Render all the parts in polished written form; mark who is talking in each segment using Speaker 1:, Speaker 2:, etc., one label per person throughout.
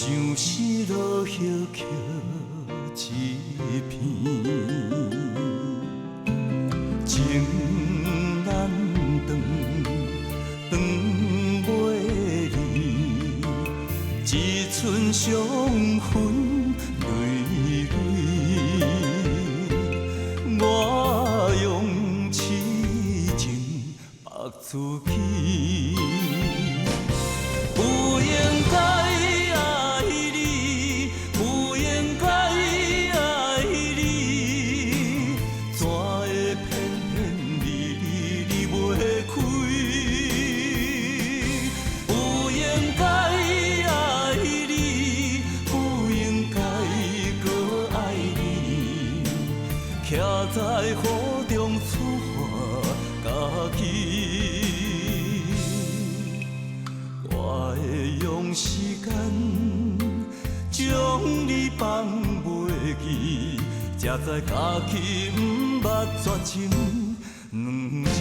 Speaker 1: 像是落叶捡一片，情难断，断袂离，一寸伤痕累累。我用痴情縛自己，不應該愛你，不應該愛你，怎會偏偏離離離袂開？不應該愛你，不應該閣愛你，徛在雨中處罰家己。我會用時間將你放袂記，才知家己毋捌絕情兩字。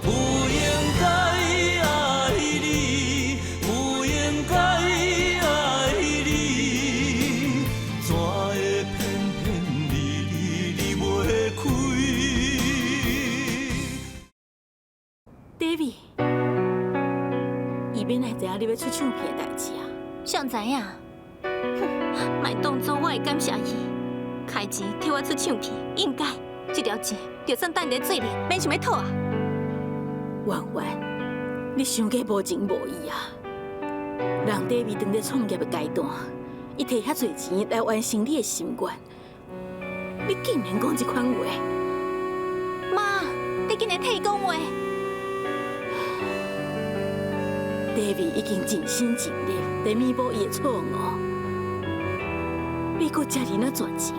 Speaker 1: 不應該愛你，不應該愛你，怎會偏偏離離離袂開？
Speaker 2: David，伊欲哪會知影你欲出唱片的代誌啊？
Speaker 3: 誰知影？哼，莫當做我會感謝伊，開錢替我出唱片，應該這條錢就算擲佇水裡，免想欲討啊！
Speaker 2: 婉婉，你傷過無情無義啊！人 David 當咧創業的階段，伊提遐濟錢來完成你的心願，你竟然講這款話！
Speaker 3: 媽，你竟然替伊講話！
Speaker 2: David 已經盡心盡力來彌補伊的錯誤，你閣遮爾仔絕情，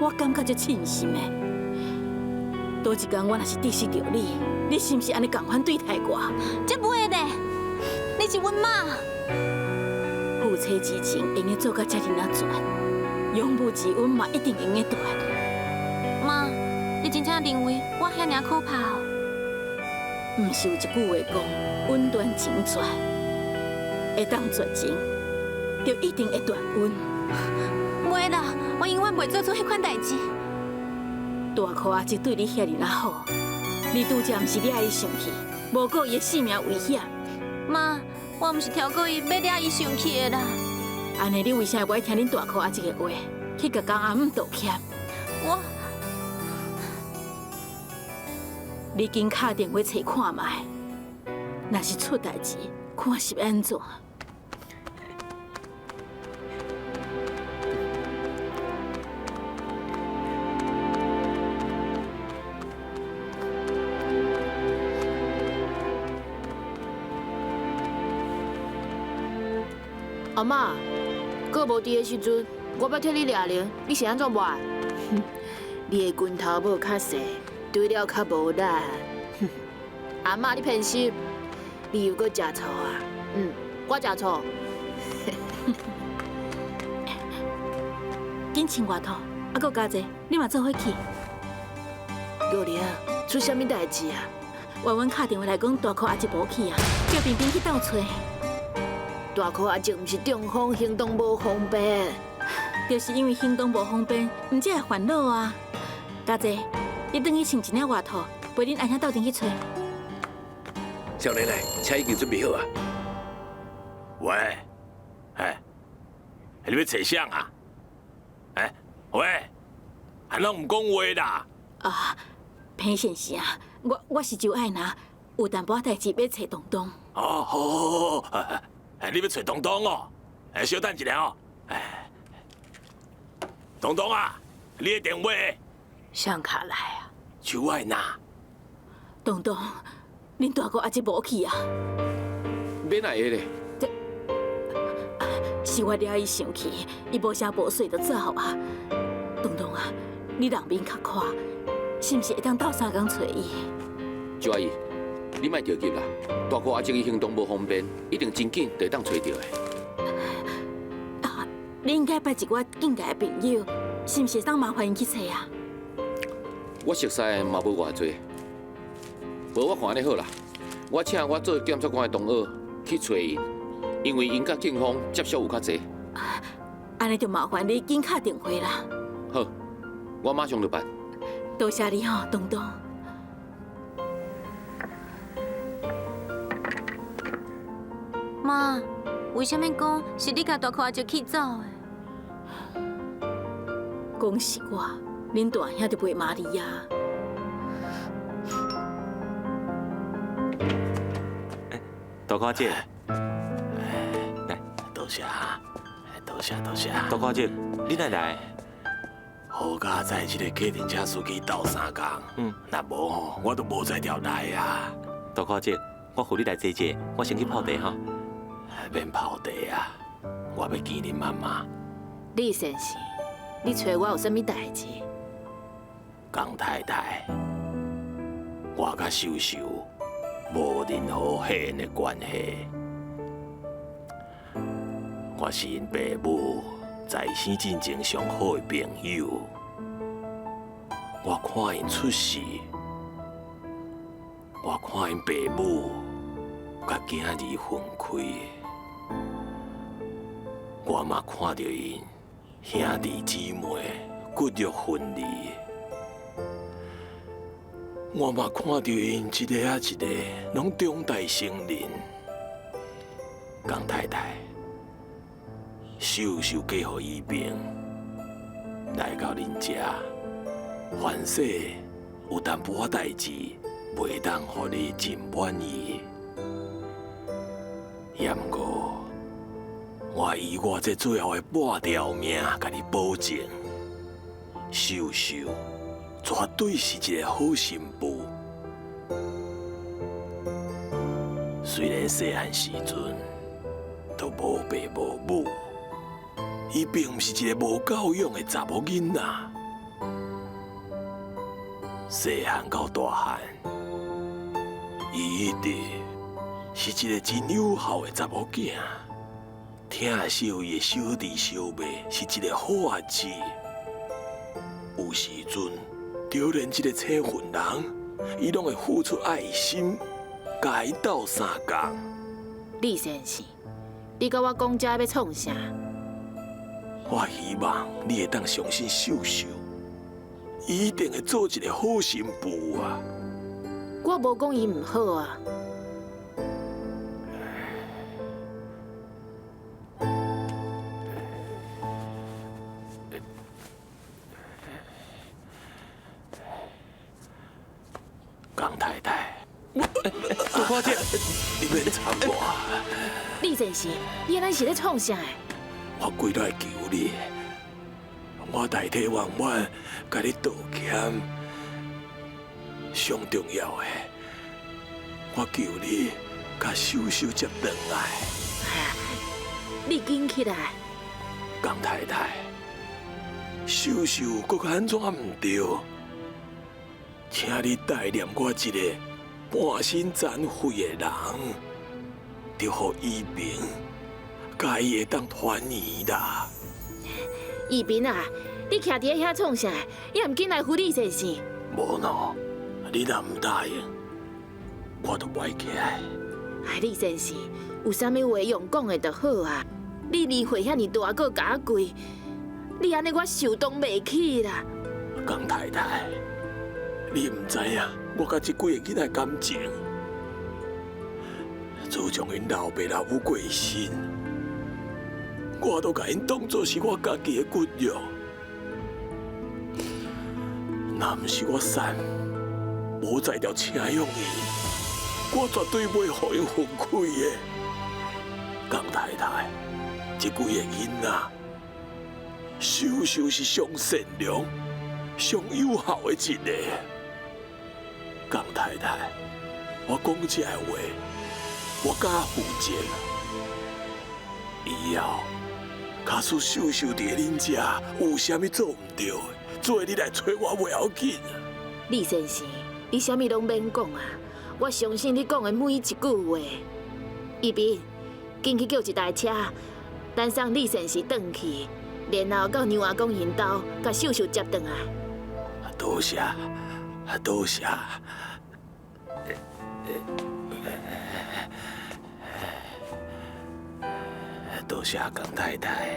Speaker 2: 我感覺足凊心的。倒一工我若是得失著你，你是毋是按呢仝款對待我？
Speaker 3: 這袂咧，你是阮媽。
Speaker 2: 夫妻之情會用做甲遮爾仔絕，養母之恩嘛一定會用斷。
Speaker 3: 媽，你真正認為我遐爾可怕哦？
Speaker 2: 毋是有一句話講，恩斷情絕，會當絕情，就一定會斷恩。
Speaker 3: 袂啦，我永遠袂做出彼款代誌。
Speaker 2: 大箍阿叔對你遐爾仔好，你拄才毋是掠伊生氣，無顧伊的性命危險。
Speaker 3: 媽，我毋是超過伊欲掠伊生氣的啦。
Speaker 2: 按呢，你為啥無愛聽恁大箍阿叔的話，去共江阿姆道歉？
Speaker 3: 我，
Speaker 2: 你緊敲電話揣看覓，若是出代誌，看是欲按怎？
Speaker 4: 阿嬤，閣無佇的時陣，我欲替你掠龍，你是按怎抹？你的拳頭母較細，對了較無力。阿嬤，你偏心，你又閣食醋啊？嗯，我食醋。
Speaker 2: 緊穿外套，啊，閣加濟，你嘛做伙去。
Speaker 4: 玉玲，出啥物代誌啊？
Speaker 2: 婉婉敲電話來講，大箍阿叔無去啊，叫平平去鬥揣。
Speaker 4: 大箍阿叔毋是中風，行動無方便。
Speaker 2: 就是因為行動無方便，毋才會煩惱啊。家姐，你轉去穿一領外套，陪恁阿兄鬥陣去揣。
Speaker 5: 少年來，車已經準備好啊。喂，哎，你欲揣誰啊？哎，喂，按怎毋講話啦？
Speaker 2: 啊，彭先生，我是周愛娜，有淡薄仔代誌欲揣東東。
Speaker 5: 哦，好，好，好，哎，你欲揣東東哦？哎，小等一下哦。哎，東東啊，你的電話。
Speaker 4: 誰敲來啊？
Speaker 5: 周愛娜。
Speaker 2: 東東，恁大哥阿叔無去啊？
Speaker 6: 欲哪會咧？
Speaker 2: 這是我掠伊生氣，伊無聲無息就走啊。東東啊，你人面較闊，是毋是會當鬥相共揣伊？
Speaker 6: 周阿姨，你莫著急啦，大哥阿叔伊行動無方便，一定真緊就會當揣著的。
Speaker 2: 啊，你應該拜一寡境界的朋友，是毋是會當麻煩𪜶去揣啊？
Speaker 6: 我熟似的嘛無偌濟，無我看按呢好啦，我請我做檢察官的同學去揣𪜶，因為𪜶佮警方接觸有較濟。
Speaker 2: 按呢就麻煩你緊敲電話啦。
Speaker 6: 好，我馬上就辦。
Speaker 2: 多謝你吼，東東。
Speaker 3: 媽，為啥物講是你共大箍阿叔氣走的？
Speaker 2: 講是我，恁大兄就袂罵你啊。
Speaker 7: 大箍阿叔，來，
Speaker 5: 多謝，多謝，多謝。
Speaker 7: 大箍阿叔，你哪來？
Speaker 5: 好佳哉，這個計程車司機鬥相共，若無吼，我都無才調來啊。
Speaker 7: 大箍阿叔，我扶你來坐坐，我先去泡茶吼。
Speaker 5: 免泡茶啊，我欲見恁媽媽。
Speaker 4: 李先生，你揣我有啥物代誌？
Speaker 5: 江太太，我佮秀秀無任何血緣的關係，我是𪜶爸母在生進前上好的朋友。我看𪜶出世，我看𪜶爸母佮囝兒分開，我嘛看著𪜶兄弟姊妹骨肉分離，我嘛看著𪜶一個仔一個攏長大成人。江太太，秀秀嫁予伊平，來到恁遮，凡勢有淡薄仔代誌，袂當予你真滿意。也毋過，我以我這最後的半條命，共你保證，秀秀絕對是一個好新婦。雖然細漢時陣都無爸無母，伊並毋是一個無教養的查某囡仔。細漢到大漢，伊一直是一個真有孝的查某囝，疼惜伊的小弟小妹，是一個好阿姊。有時陣，就連這個青雲人，伊攏會付出愛心，共伊鬥相共。
Speaker 4: 李先生，你佮我講這欲創啥？
Speaker 5: 我希望你會當相信秀秀，伊一定會做一個好新婦啊！
Speaker 4: 我無講伊毋好啊。
Speaker 5: 江太太，
Speaker 7: 大箍阿叔，
Speaker 5: 你免摻我。
Speaker 4: 李先生，你按呢是咧創啥？
Speaker 5: 我跪落來求你，我代替婉婉共你道歉。上重要的，我求你共秀秀接轉來。
Speaker 4: 你緊起來。
Speaker 5: 江太太，秀秀閣按怎毋對？請你代念我一個半身殘廢的人，就予伊平，共伊會當團圓啦。
Speaker 4: 伊平啊，你徛佇遐創啥？也毋緊來扶李先生。
Speaker 5: 無喏，你若毋答應，我就袂起來。
Speaker 4: 哎，李先生，有啥物話用講的就好啊。你年歲遐爾大，閣共我跪，你按呢我受當袂起啦。
Speaker 5: 江太太，你毋知影我佮這幾个囡仔感情。自從𪜶老爸老母過身，我都共𪜶當作是我家己的骨肉。若毋是我瘦，無才調請養𪜶，我絕對袂予𪜶分開的。江太太，這幾個囡仔，秀秀是上善良、上有孝的一個。江太太，我講這个話，我敢負責。以後，假使秀秀佇咧恁遮有啥物做毋對的，做你來揣我袂要緊。
Speaker 4: 李先生，你啥物攏免講啊，我相信你講的每一句話。一斌，緊去叫一台車，咱送李先生轉去，然後到娘阿公𪜶兜，共秀秀接轉來。
Speaker 5: 多謝，多謝。多谢江太太。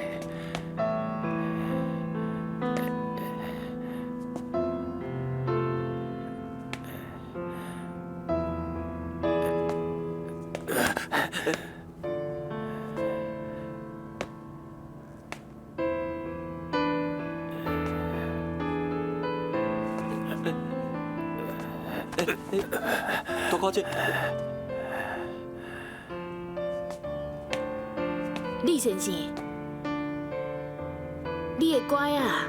Speaker 7: 大哥姐，
Speaker 4: 李先生，你会乖啊？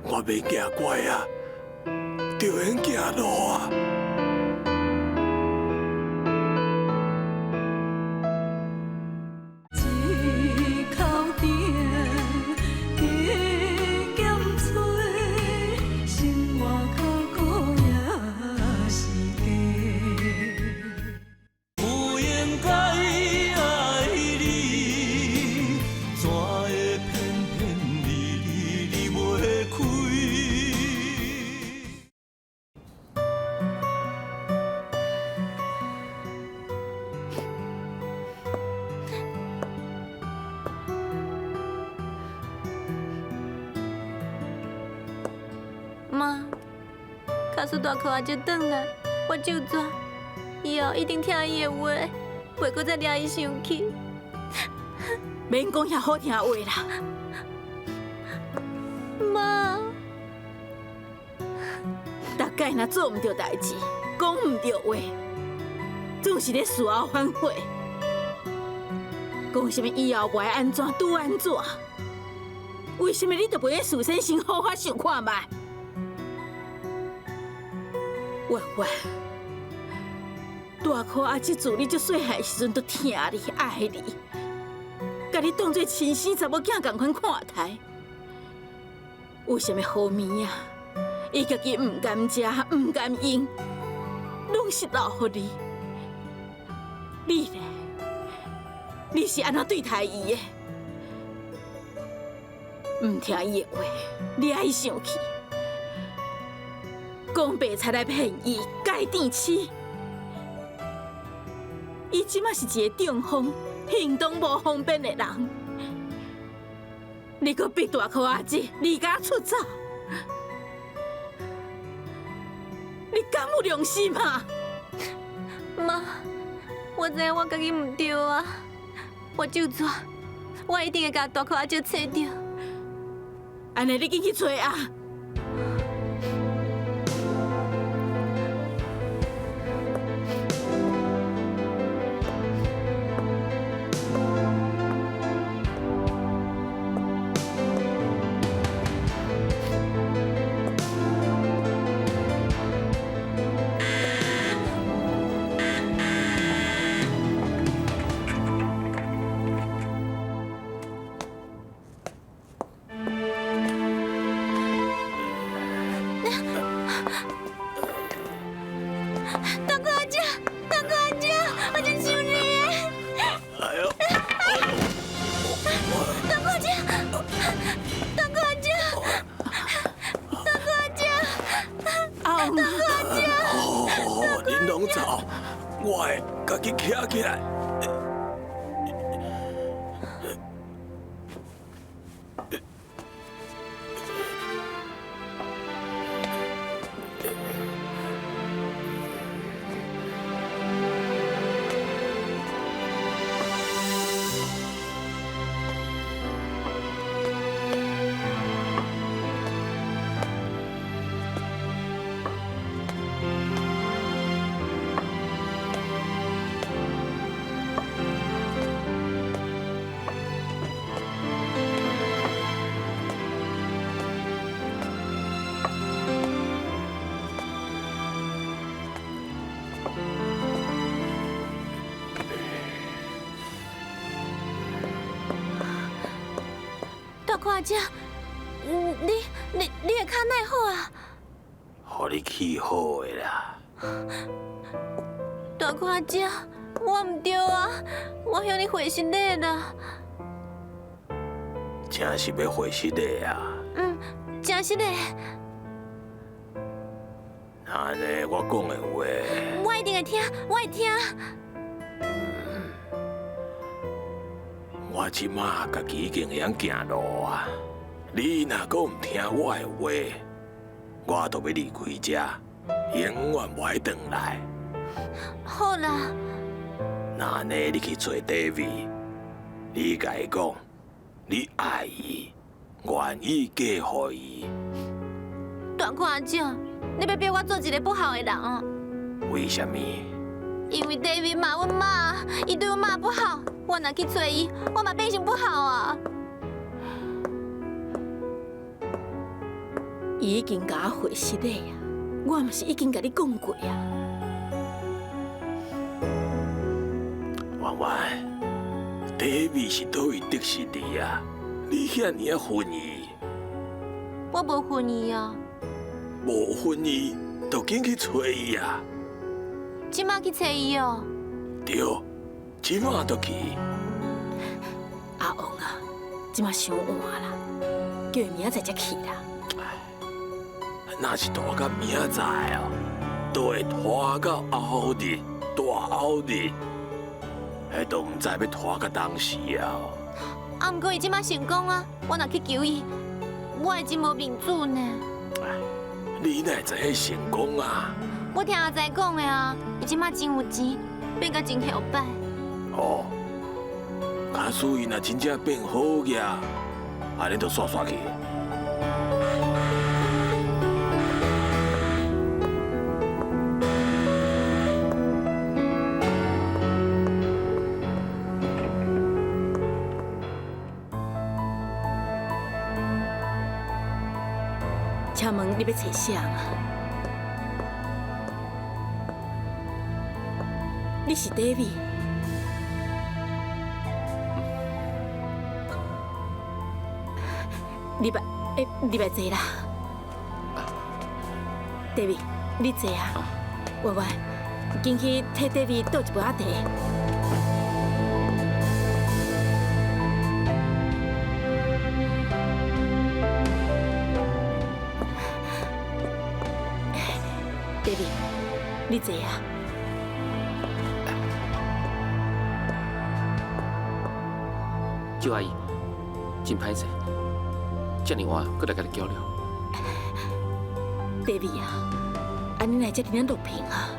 Speaker 5: 我免行拐啊，就免行路啊。
Speaker 3: 妈，假使大哥阿姐转来，我就纸，以后一定听伊的话，袂阁再惹伊生气。
Speaker 2: 免讲遐好听话啦，
Speaker 3: 妈。
Speaker 2: 逐摆若做毋对代志，讲毋对话，总是咧事后反悔，讲啥物以后袂按怎，拄按怎？为什么你就袂事先先好好想看觅？婉婉，大哥阿姊自你这细汉时阵就疼你、爱你，共你当作亲生查某囝仝款看待。有啥物好物仔，伊家己毋甘食、毋甘用，拢是留予你。你咧，你是按怎对待伊的？毋听伊的话，惹伊生气。讲白菜来骗伊，改电鼠。伊这马是一个中风、行动无方便的人。你阁逼大哥阿姊离家出走，你敢有良心啊？
Speaker 3: 妈，我知影我家己毋对啊，我就纸，我一定会共大哥阿姐揣著。
Speaker 2: 按呢，你紧去揣啊！
Speaker 3: 大哥阿姐，大哥阿姐，我真想你。
Speaker 5: 哎呦！
Speaker 3: 大哥阿姐，大哥阿姐，大哥阿姐，
Speaker 2: 阿
Speaker 3: 大哥阿姐。
Speaker 5: 哦，恁拢走，我会家己徛起来。
Speaker 3: 大哥阿姐，你的跤哪会好啊？
Speaker 5: 予你气好的啦。
Speaker 3: 大哥阿姐，我毋对啊，我向你回失礼啦。
Speaker 5: 真是欲回失礼啊！
Speaker 3: 嗯，真实的。
Speaker 5: 按呢，我讲的话，
Speaker 3: 我一定會聽，我會聽。
Speaker 5: 我這馬家己已經會曉行路啊！你若閣毋聽我的話，我就欲離開這，永遠無愛轉來。
Speaker 3: 好啦。
Speaker 5: 那按呢，你去揣 David，你共伊講，你愛伊，願意嫁予伊。
Speaker 3: 大哥阿叔，你欲逼我做一个不好的人哦？
Speaker 5: 為啥物？
Speaker 3: 因為 David 罵阮媽，伊對阮媽不好，我若去揣伊，我嘛變成不好啊。
Speaker 2: 伊已經共我回失禮啊！我毋是已經共你講過啊？
Speaker 5: 婉婉，David 是佗位得失你啊？你遐爾仔恨伊？
Speaker 3: 我無恨伊啊。
Speaker 5: 無恨伊，就緊去揣伊啊！
Speaker 3: 這馬去揣伊哦。
Speaker 5: 對，這馬就去。
Speaker 2: 阿王啊，這馬傷晚啦，叫伊明仔載才去啦。
Speaker 5: 若是拖到明仔載哦，都會拖到後日，大後日，彼都毋知欲拖到當時啊。
Speaker 3: 啊，毋過伊這馬成功啊，我若去求伊，我會真無面子呢。
Speaker 5: 你哪會知影成功啊？
Speaker 3: 我聽阿仔講的啊，伊這馬真有錢，變甲真曉擺。
Speaker 5: 哦，假使伊若真正變好額，按呢就煞煞去。
Speaker 2: 請問你欲揣誰啊？你是 David？你來，你來坐啦。David，你坐啊。婉婉，緊去替 David 倒一杯仔茶。David，你坐啊。
Speaker 6: 周阿姨，真歹勢，遮爾晚閣來共你攪擾。
Speaker 2: David 啊，按呢哪會遮爾仔落魄啊？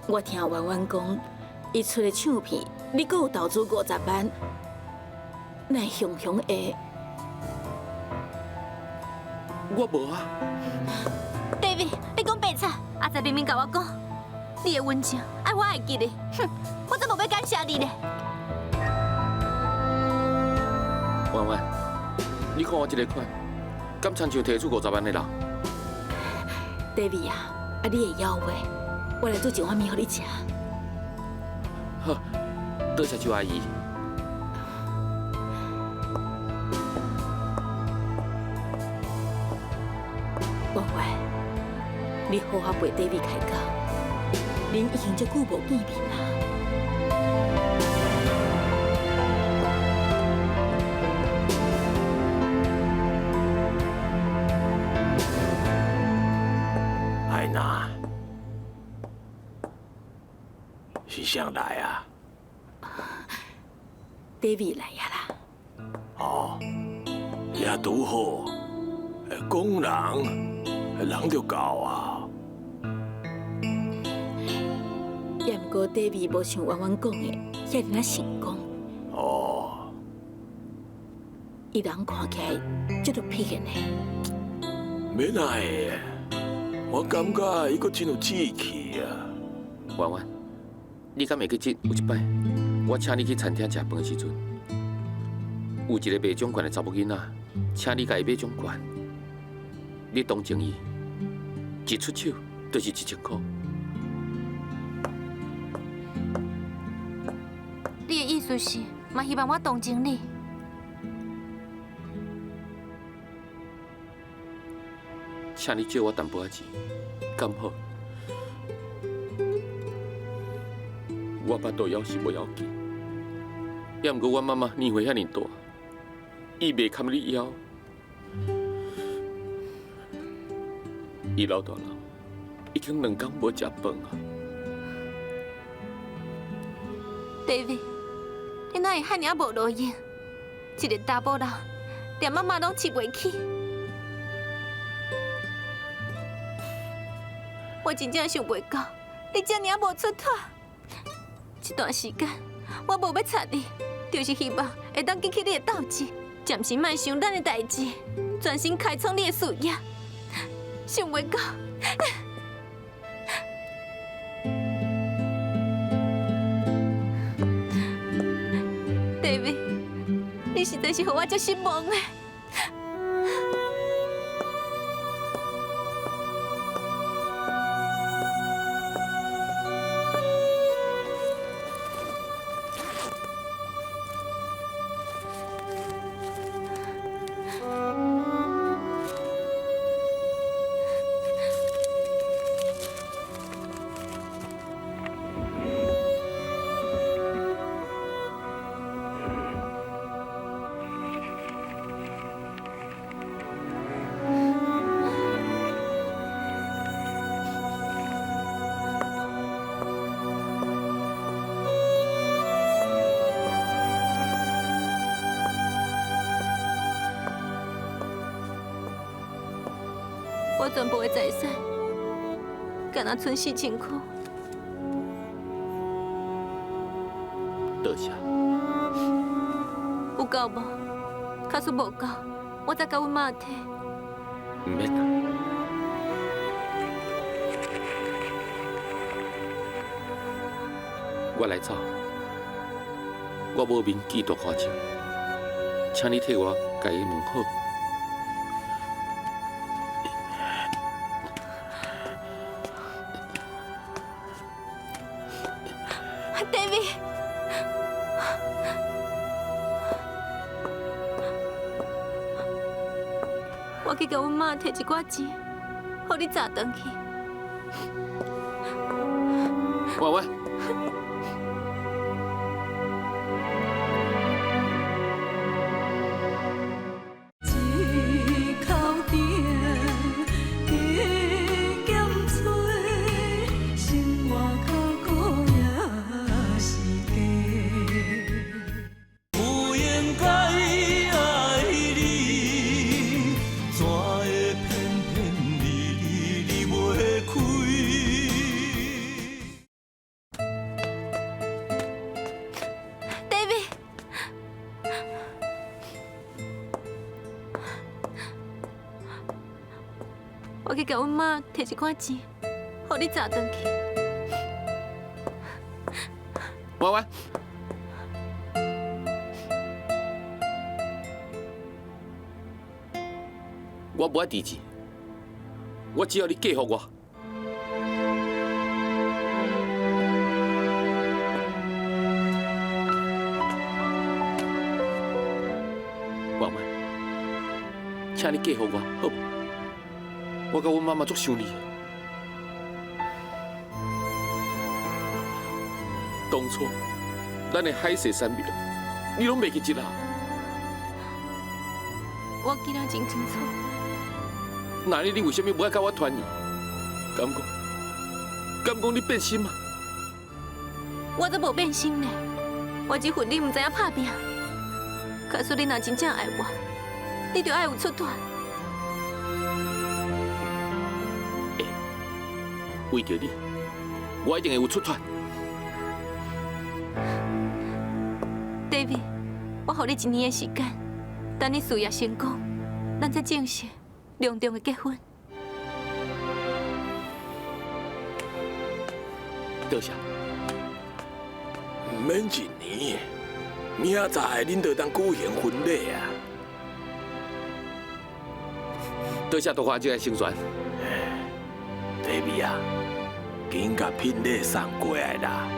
Speaker 2: 我聽婉婉講，伊出的唱片，你閣有投資50萬，哪會雄雄的？
Speaker 6: 我無啊。
Speaker 3: David，你講白賊，阿仔明明共我講，你的溫情愛我會記得，哼，我才無欲感謝你咧。
Speaker 6: 婉婉，你看我這个款，敢親像提出50萬的人？
Speaker 2: David 啊，啊你會枵未？我來煮一碗麵予你食。
Speaker 6: 好，多謝周阿姨。
Speaker 2: 婉婉，你好好陪 David 開講，恁已經足久無見面啦。
Speaker 5: 艾娜，是誰來啊？
Speaker 2: David 來啊啦。
Speaker 5: 哦，也拄好，講人，人就到啊。
Speaker 2: 也毋過 David 無像婉婉講的遐爾仔成功。
Speaker 5: 哦。
Speaker 2: 伊人看起來足落魄的呢。
Speaker 5: 欲哪會？我感覺伊閣真有志氣啊。
Speaker 6: 婉婉，你敢會記得有一擺，我請你去餐廳食飯的時陣，有一个賣獎券的查某囡仔，請你共伊買獎券，你同情伊，一出手就是1000箍。
Speaker 3: 你的意思是，嘛希望我同情你？
Speaker 6: 請你借我淡薄仔錢，敢好？我腹肚枵是無要緊，也毋過阮媽媽年歲遐爾大，伊袂堪你枵。伊老大人已經兩工無食飯啊。
Speaker 3: David，你哪會遐爾無路用？一个查埔人，連媽媽攏飼袂起。我真正想袂到，你這爾無出脫。這段時間，我無欲插你，就是希望會當激起你的鬥志，暫時莫想咱的代誌，專心開創你的事業。想袂到。David，你實在是予我足失望的。我全部的財產，敢若賰4000箍。
Speaker 6: 多謝。
Speaker 3: 有夠無？假使無夠，我再共阮媽提。
Speaker 6: 毋免啦。我來走，我無面見大花笑，請你替我共伊問好。
Speaker 3: David，我去共阮媽提一寡錢，予你紮轉去。
Speaker 6: 喂喂，
Speaker 1: 一口甜，加减吹，生活较苦也是假。不應該愛你，怎會偏偏你離袂開？
Speaker 3: David，我去共阮媽提一寡錢，予你紮轉去。
Speaker 6: 喂喂，我無愛提錢，我只要你嫁予我。婉婉，請你嫁予我，好無？我佮阮媽媽足想你的。當初咱的海誓山盟，你攏袂記得啦？
Speaker 3: 我記得真清楚。
Speaker 6: 那你為啥物無愛佮我團圓？敢講？敢講你變心啊？
Speaker 3: 我都無變心呢，我只恨你毋知影拍拚。假使你若真正愛我，你就愛有出脫。
Speaker 6: 會，為著你，我一定會有出脫。
Speaker 3: David，我予你一年的時間，等你事業成功，咱再正式隆重的結婚。
Speaker 6: 多謝。
Speaker 5: 毋免一年，明仔載恁就當舉行婚禮啊！
Speaker 6: 多謝大花姐的成全。
Speaker 5: David 啊，緊共聘禮送過來啦！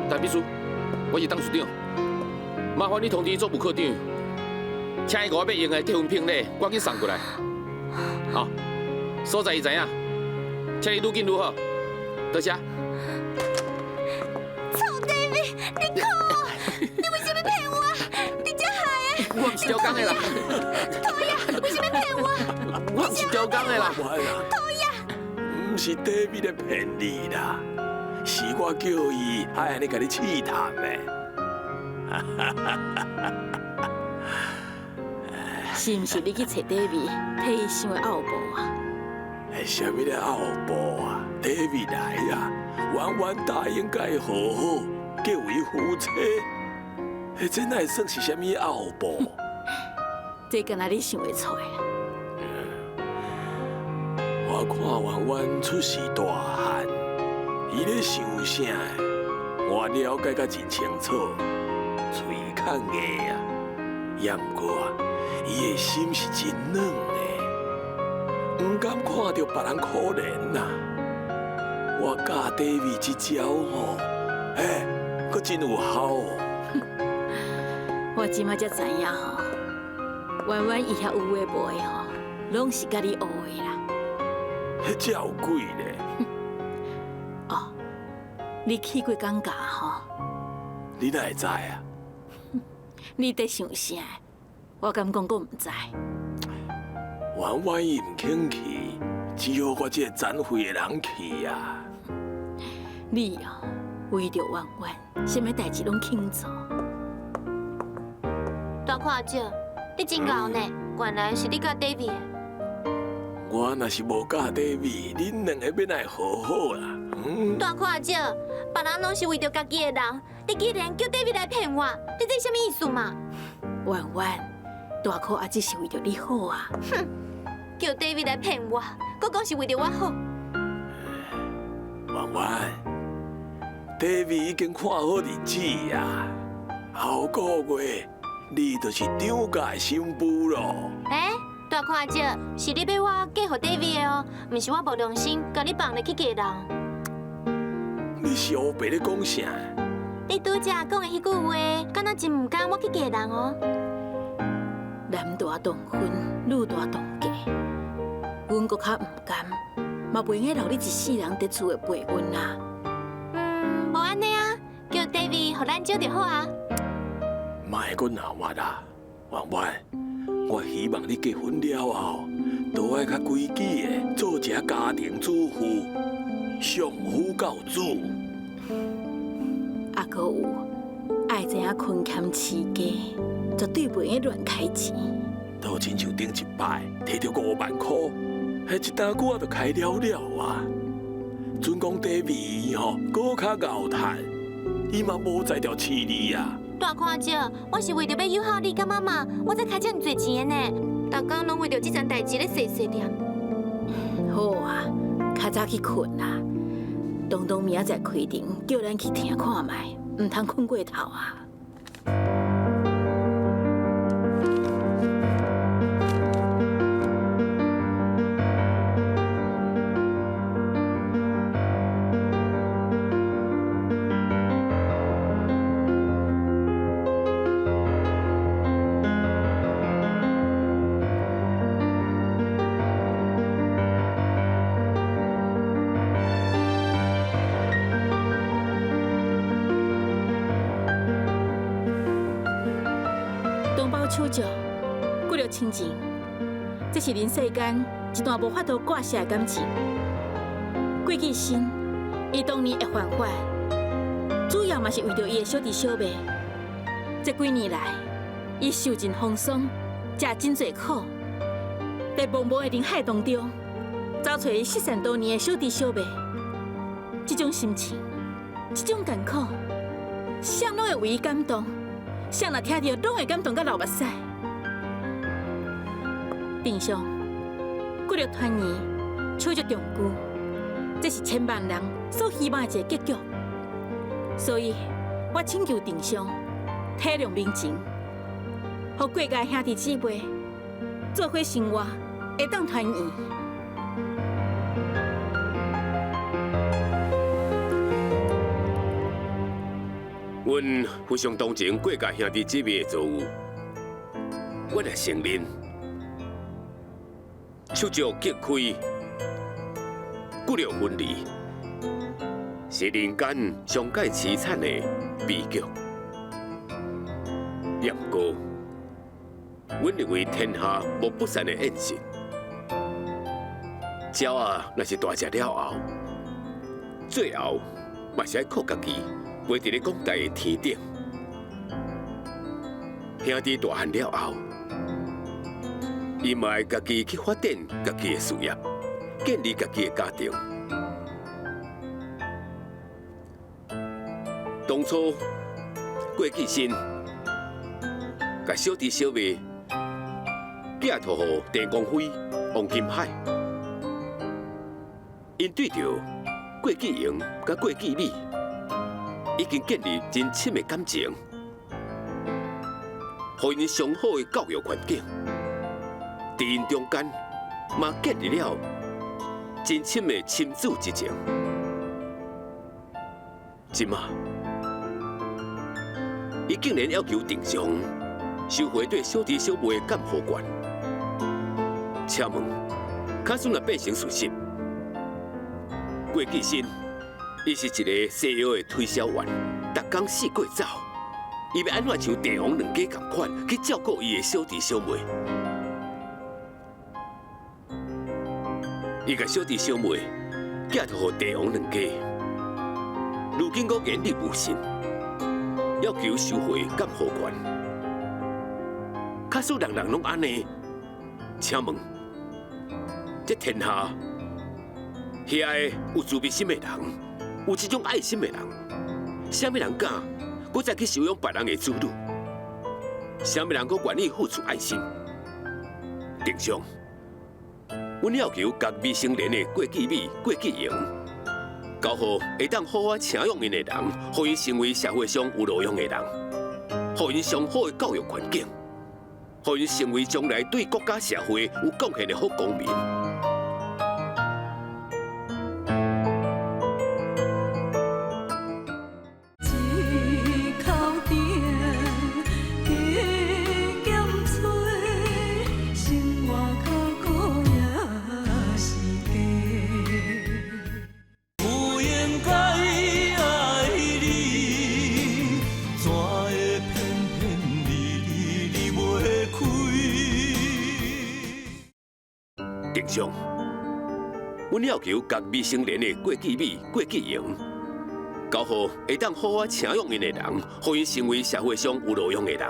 Speaker 6: 大美，秘書，我是董事長，麻煩你通知總務科長，請伊予我欲用的結婚聘禮趕緊送過來。好，所在伊知影，請你愈緊愈好。多謝。
Speaker 3: 臭 David，你看，你為啥物騙我？你這害的！
Speaker 6: 我毋是刁工的啦。
Speaker 3: 討厭，為啥物騙我？
Speaker 6: 我毋是刁工的啦。
Speaker 3: 討厭，
Speaker 5: 毋是 David 咧騙你啦，是我叫伊愛按呢共你試探的。
Speaker 2: 是毋是你去揣 David，替伊想的後部啊？
Speaker 5: 啥物咧後部啊？David 來啊，婉婉答應共伊和好，結為夫妻。這哪會算是啥物後部？
Speaker 2: 這敢若你想會出來啦。
Speaker 5: 我看婉婉出世大漢，伊咧想啥？我了解甲真清楚，喙較硬啊，也毋過啊，伊的心是真軟的，毋甘看著別人可憐啊。我教 David 這招吼，嘿，閣真有效哦。
Speaker 2: 我這擺才知影吼，婉婉伊遐有的無的吼，攏是佮你學的啦。
Speaker 5: 彼才有鬼咧！
Speaker 2: 哦，你去過港家吼？
Speaker 5: 你哪會知啊？
Speaker 2: 你佇想啥？我敢講閣毋知。
Speaker 5: 婉婉伊毋肯去，只好我這個殘廢的人去啊。
Speaker 2: 你哦，為著婉婉，啥物代誌攏肯做。
Speaker 3: 大看阿姐，你真𠢕呢，原來是你佮 David 的。
Speaker 5: 我若是無佮 David，恁兩个欲來和好啦？嗯。
Speaker 3: 大看阿姐，別人攏是為著家己的人，你竟然叫 David 來騙我，你這啥物意思嘛？
Speaker 2: 婉婉，大可阿姊是為著你好啊。
Speaker 3: 哼，叫 David 來騙我，閣講是為著我好。
Speaker 5: 婉婉，David 已經看好日子啊，後個月你就是張家的新婦咯。
Speaker 3: 欸，大看阿姐，是你欲我嫁予 David 的哦，毋是我無良心，共你放入去嫁人。
Speaker 5: 你是烏白咧講啥？
Speaker 3: 你拄才講的彼句話，敢若真毋甘我去嫁人哦。
Speaker 2: 男大當婚，女大當嫁，阮閣較毋甘，嘛袂用得留你一世人佇厝的陪阮啊。
Speaker 3: 嗯，無按呢啊，叫 David 予咱招就好啊。
Speaker 5: 莫閣鬧我啦，婉婉，我希望你結婚了後，都愛較規矩的做一个家庭主婦，相夫教子。
Speaker 2: 啊，閣有愛知影勤儉持家，絕對袂用亂開錢。
Speaker 5: 就親像頂一擺提著5萬箍，彼一擔久仔就開了了啊。準講 David 吼，閣較𠢕趁，伊嘛無才調飼你啊。
Speaker 3: 大看姐，我是為著欲友好你佮媽媽，我才開遮爾濟錢的呢。逐工攏為著這層代誌咧細細念。
Speaker 2: 好啊，較早去睏啦。東東明仔載開庭，叫咱去聽看覓，毋通睏過頭啊。同胞手足，骨肉親情，這是人世間一段無法度割捨的感情。郭繼新，伊當年會犯法，主要嘛是為著伊的小弟小妹。這幾年來，伊受盡風霜，食真濟苦，佇茫茫的人海當中，找揣伊失散多年的小弟小妹。這種心情，這種艱苦，誰攏會為伊感動。誰若聽著，攏會感動甲流目屎。鎮上骨肉團圓，手足重聚，這是千萬人所希望的一個結局。所以，我請求鎮上體諒民情，予郭家兄弟姊妹做伙生活，會當團圓。
Speaker 5: 阮非常同情郭家兄弟姊妹的遭遇，阮也承认手足隔开、骨肉分离，是人间上界凄惨的悲剧。也毋过，阮认为天下无不散的宴席。鸟仔若是大只了后，最后嘛是爱靠家己飞伫咧广大的天顶。兄弟大汉了后，伊嘛爱家己去发展家己的事业，建立家己的家庭。当初郭继新共小弟小妹寄托予郑光辉、王金海，𪜶对著郭继荣佮郭继美已经建立真深的感情，予𪜶上好的教育环境，伫𪜶中间嘛建立了真深的亲子之情。这马，伊竟然要求郑上收回对小弟小妹的监护权，请问，假使若变成事实，郭继新伊是一个西药的推销员，逐工四过走，伊欲按怎像郑王两家仝款去照顾伊的小弟小妹？伊共小弟小妹寄托予郑王两家，如今阁言语无信，要求收回监护权。假使人人拢按呢，请问，这天下遐个有慈悲心的人，有这种爱心的人，啥物人敢阁再去收养别人的子女？啥物人阁愿意付出爱心？郑上，阮要求共未成年的郭继美、郭继荣，交予会当好好请养𪜶的人，予𪜶成为社会上有路用的人，予𪜶上好的教育环境，予𪜶成为将来对国家社会有贡献的好公民。
Speaker 1: 一口甜，加减吹，生活较苦也是假。不应该爱你，怎会偏偏离离离袂开？
Speaker 5: 郑上，阮要求共未成年的郭继美、郭继荣，交予会当好好请养𪜶的人，予𪜶成为社会上有路用的人，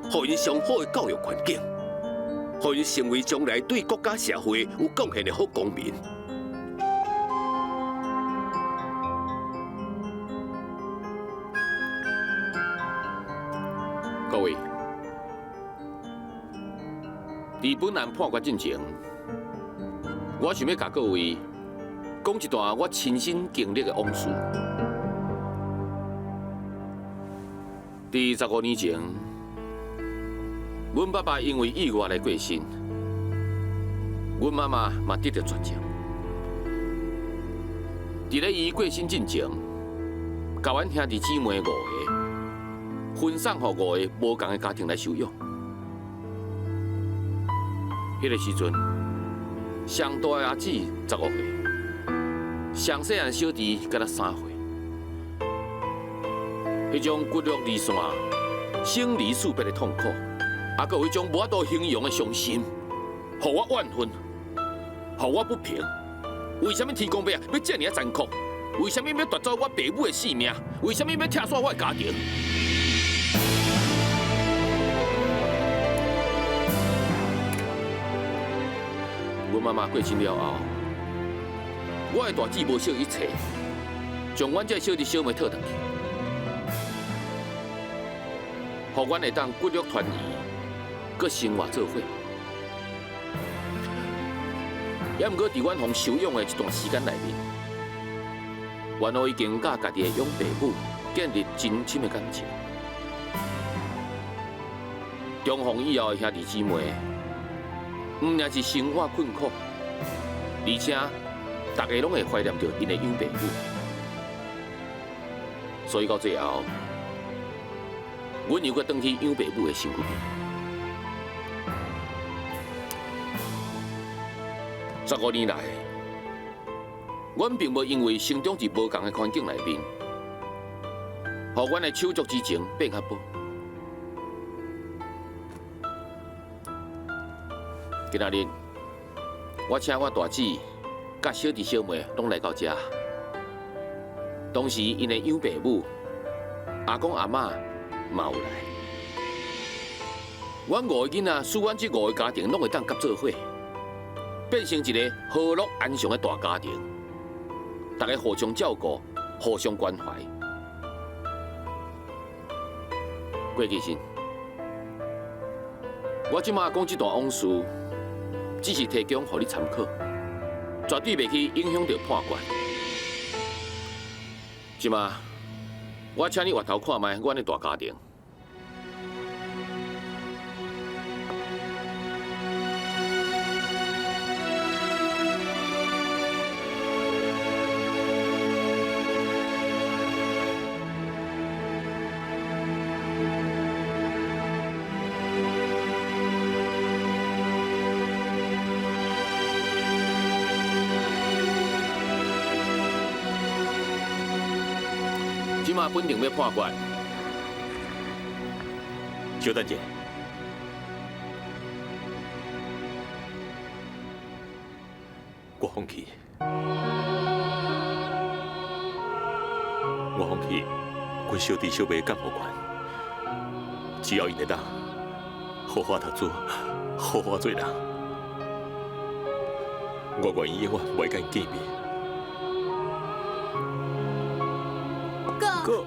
Speaker 5: 予𪜶上好的教育环境，予𪜶成为将来对国家社会有贡献的好公民。
Speaker 6: 各位，伫本案判决进前，我想欲共各位讲一段我亲身经历的往事。伫15年前，阮爸爸因为意外来过身，阮妈妈嘛得著绝症。伫咧伊过身进前，共阮兄弟姊妹5个分送予5个无仝的家庭来收养。彼个时阵，上大的阿姊15岁，上细汉小弟敢若3岁。彼种骨肉离散、生离死别的痛苦，啊，阁有彼种无法度形容的伤心，予我怨恨，予我不平。为啥物天公伯啊，欲这尔残酷？为啥物欲夺走我爸母的性命？为啥物欲拆散我的家庭？阮妈妈过身了后，我的大姊无惜一切，将阮这小弟小妹讨转去，予阮会当骨肉团圆，阁生活做伙。也毋过，伫阮予收养的这段时间内面，原来已经佮家己的养爸母建立真深的感情。重逢以后的兄弟姊妹，毋但是生活困苦，而且逐家拢会怀念著𪜶的养爸母。所以到最后，阮又閣轉去養爸母的身軀邊。15年來，阮並無因為成長佇無仝的環境內面，予阮的手足之情變較薄。今仔日，我請我大姊、佮小弟小妹攏來到遮。當時𪜶的養爸母、阿公阿嬤嘛有來。阮五個囡仔，使阮這五個家庭攏會當合做伙，變成一個和樂安詳的大家庭。大家互相照顧，互相關懷。郭繼新，我這馬講這段往事，只是提供予你參考，絕對袂去影響著判決。這馬，我請你回頭看覓阮的大家庭。這馬本庭欲判決。
Speaker 5: 稍等者，我放棄，我放棄阮小弟小妹的監護權，只要𪜶會當好好讀書，好好做人，我願意永遠袂共𪜶見面。
Speaker 3: 哥，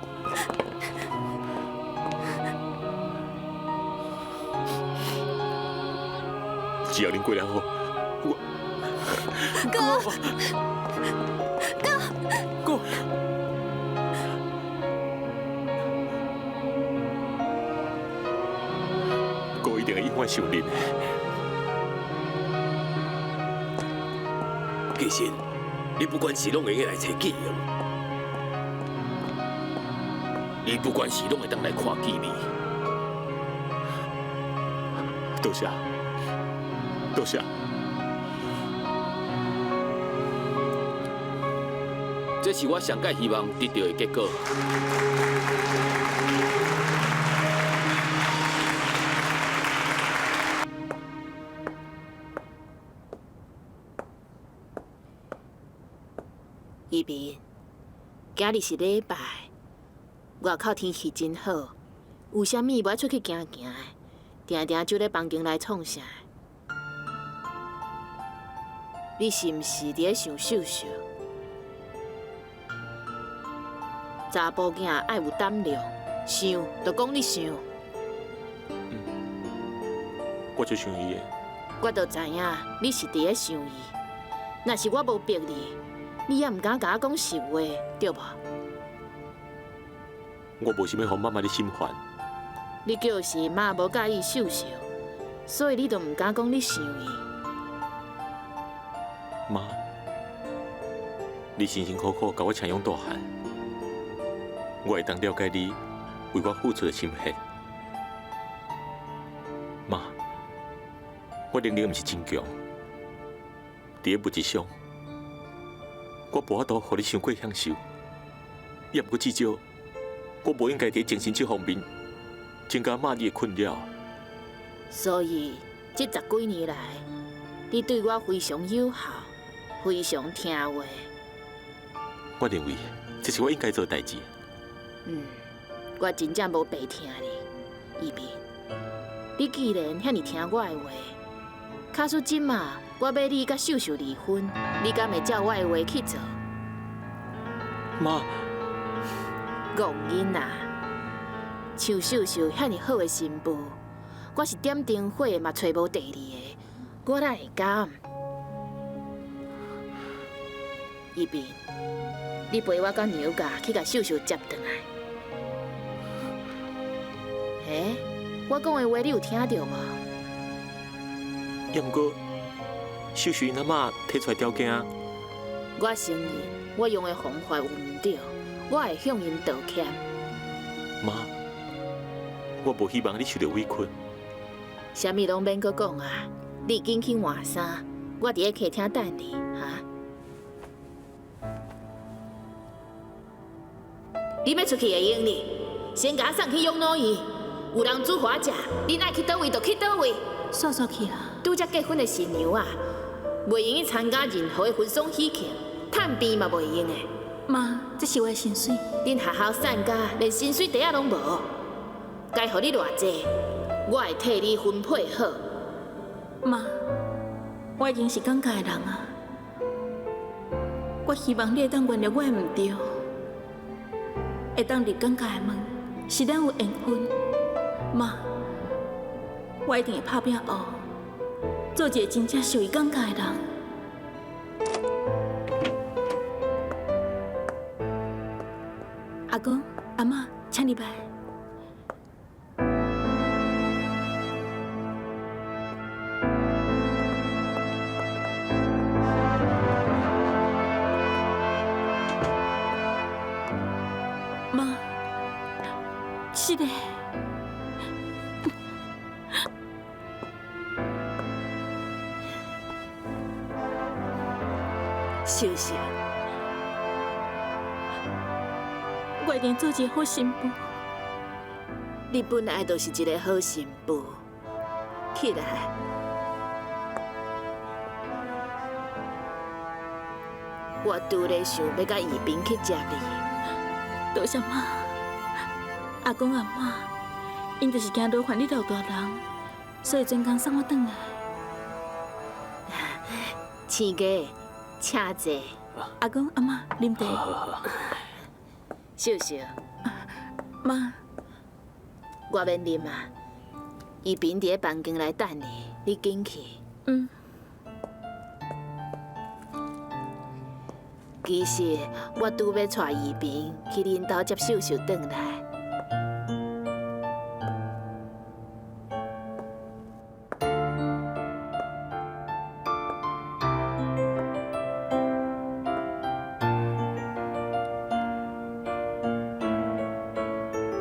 Speaker 5: 只要恁過得好，我
Speaker 3: 哥，
Speaker 5: 哥，哥一定會永遠想恁的。
Speaker 8: 其實你不管是攏會用來揣記憶。
Speaker 6: 你不管是攏會當來看見面。
Speaker 5: 多謝，多謝。
Speaker 6: 這是我上蓋希望得到的結果。
Speaker 4: 依萍，今日是禮拜。外口天氣真好，有啥物無愛出去行行的，定定就咧房間內創啥？你是毋是佇咧想秀秀？查埔囝愛有膽量，想就講你想。
Speaker 5: 我就想伊的。
Speaker 4: 我就知影你是佇咧想伊，若是我無逼你，你也毋敢共我講實話，對無？
Speaker 5: 我無想欲予媽媽你心煩。
Speaker 4: 你就是媽無佮意秀秀，所以你就毋敢講你想伊。
Speaker 5: 媽，你辛辛苦苦共我請養大漢，我會當了解你為我付出的心血。媽，我能力毋是真強，佇咧物質上，我無法度予你傷過享受，也毋過至少。我無應該佇精神這方面增加媽你的困擾。
Speaker 4: 所以這10幾年來，你對我非常友好，非常聽話。
Speaker 5: 我認為這是我應該做的代誌。
Speaker 4: 我真正無白聽你，依萍。你既然遐爾聽我的話，假使這馬我欲你佮秀秀離婚，你敢會照我的話去做？
Speaker 5: 媽。
Speaker 4: 戇囡仔，像秀秀遐爾好的新婦，我是點燈火嘛揣無第二個，我哪會甘？依萍，你陪我到娘家去共秀秀接轉來。欸，我講的話你有聽著無？
Speaker 5: 也毋過，秀秀𪜶阿嬤提出來條件。
Speaker 4: 我承認，我用的方法有毋對。我會向𪜶道歉。
Speaker 5: 媽，
Speaker 7: 我無希望你受著委屈。
Speaker 4: 啥物攏免閣講啊！你緊去換衫，我佇咧客廳等你，哈。你欲出去會用哩，先共我送去養老院。有人煮予我食，恁愛去佗位就去佗位。
Speaker 2: 煞煞去啊！
Speaker 4: 拄才結婚的新娘啊，袂用去參加任何的婚喪喜慶，探病嘛袂用的。
Speaker 2: 媽，這是我的薪水。
Speaker 4: 恁學校散甲連薪水袋仔攏無，該予你偌濟，我會替你分配好。
Speaker 2: 媽，我已經是感覺的人啊，我希望你會當原諒我的毋對，會當入感覺的門，是咱有緣分。媽，我一定會拍拚學，做一個真正屬於感覺的人。阿公、阿嬤，請入來。媽，是的。
Speaker 4: 秀秀，
Speaker 2: 我一定做一个好新婦。
Speaker 4: 你本來就是一個好新婦。起來，我拄咧想欲共宜平去接你。
Speaker 2: 多謝媽，阿公阿嬤，𪜶就是驚勞煩你老大人，所以專工送我轉來。
Speaker 4: 親家，請坐。
Speaker 2: 阿公阿嬤，啉茶。
Speaker 4: 秀秀，
Speaker 2: 媽，
Speaker 4: 我免啉啊。宜平佇咧房間內等你，你緊去。
Speaker 2: 嗯。
Speaker 4: 其實我拄欲帶宜平去恁兜接秀秀轉來。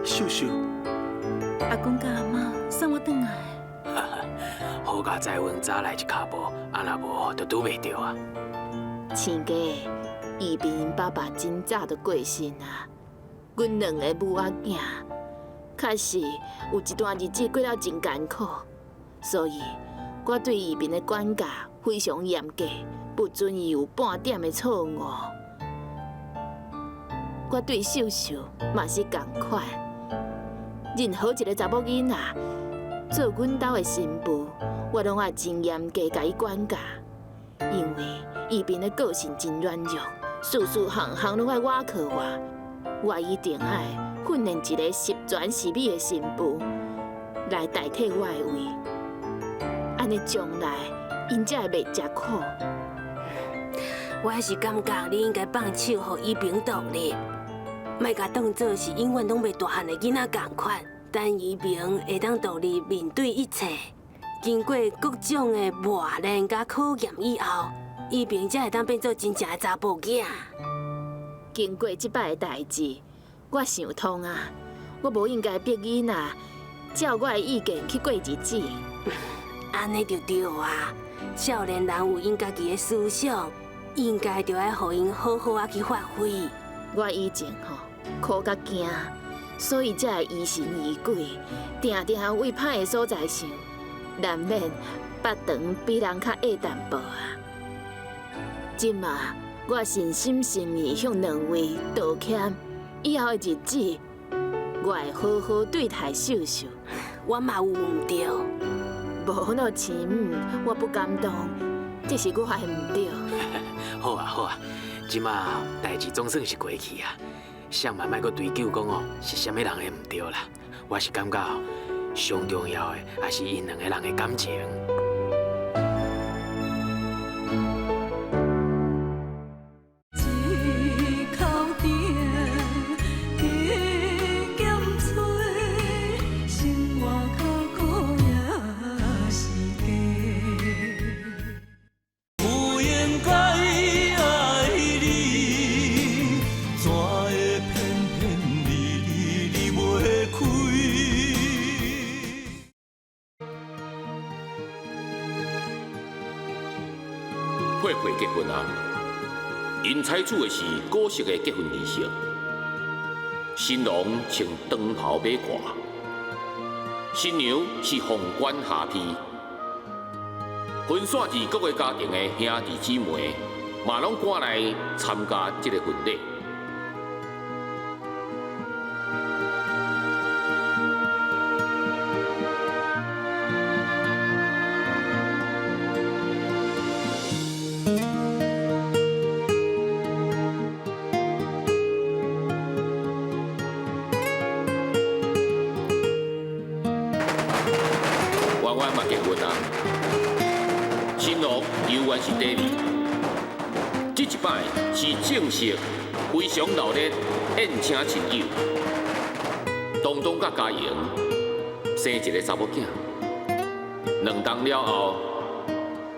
Speaker 7: 秀秀，
Speaker 2: 阿公佮阿嬤送我轉來。
Speaker 5: 好佳哉，阮早來一跤步，啊若無就拄袂著啊。
Speaker 4: 親家，宜平𪜶爸爸真早就過身啊，阮兩个母仔囝，確實有一段日子過了真艱苦，所以我對宜平的管教非常嚴格，不准伊有半點的錯誤。我對秀秀嘛是仝款，任何一个查某囡仔做阮兜的新婦，我攏愛真嚴格共伊管教，因為宜平的個性真軟弱，事事項項攏愛倚靠我，我一定愛訓練一个十全十美的新婦來代替我的位，按呢將來𪜶才會袂食苦。
Speaker 9: 我是感覺你應該放手，予宜平獨立，莫共當做是永遠攏袂大漢的囡仔仝款。等宜平會當獨立面對一切，經過各種的磨練佮考驗以後，宜平才會當變做真正的查埔囝。
Speaker 4: 經過這擺的代誌，我想通啊，我無應該逼囡仔照我的意見去過日子。
Speaker 9: 按呢就對啊，少年人有𪜶家己的思想，應該就愛予𪜶好好仔去發揮。
Speaker 4: 我以前吼苦甲驚，所以才會疑神疑鬼，定定為歹的所在想，難免腹腸比人較狹淡薄啊。這馬我誠心誠意向兩位道歉，以後的日子我會好好對待秀秀。
Speaker 9: 我嘛有毋對，
Speaker 4: 無那親母，我不敢當，這是我的毋對。
Speaker 5: 好啊好啊，這馬代誌總算是過去啊，啥嘛莫閣追究講哦，是啥物人的毋對啦。我是感覺上重要的，也是𪜶兩個人的感情。
Speaker 1: 一口甜，加减吹，生活較苦也是假。不應該愛你，怎會偏偏離離離袂開？
Speaker 6: 結婚啊，𪜶採取的是古式的結婚儀式，新郎穿長袍馬褂，新娘是鳳冠霞帔，分散佇各個家庭的兄弟姊妹嘛攏趕來參加這個婚禮。婉婉嘛結婚啊，新郎猶原是 David。這一擺是正式非常熱烈宴請親友，東東佮嘉瑩生一個查某囝，兩冬了後，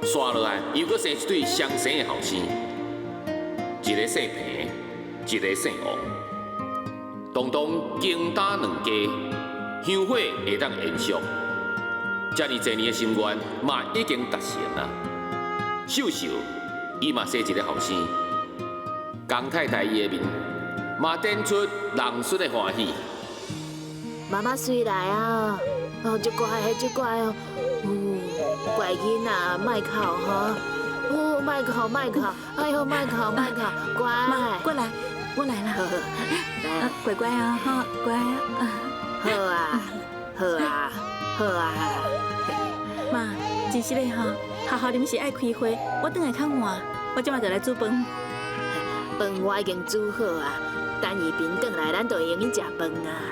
Speaker 6: 煞落來又閣生一對雙生的後生，一個姓彭，一個姓王。東東經打兩家，香火會當延續。遮爾濟年的心願嘛已經達成啊！秀秀伊嘛生一個後生，江太太伊的面嘛展出人孫的歡喜。
Speaker 4: 媽媽媠來啊！哦，足乖的，足乖哦！哦，乖囡仔，莫哭哈！哦，莫哭，莫哭！哎喲，莫哭，莫哭，乖。
Speaker 2: 媽，過來，我來啦。
Speaker 4: 來，
Speaker 2: 乖乖啊，哈，乖啊。
Speaker 4: 好啊，好啊，好啊。
Speaker 2: 媽，真實的吼，學校臨時愛開會，我轉來較晚，我這馬就來煮飯。
Speaker 4: 飯我已經煮好啊，等伊平轉來，咱就會用去食飯啊。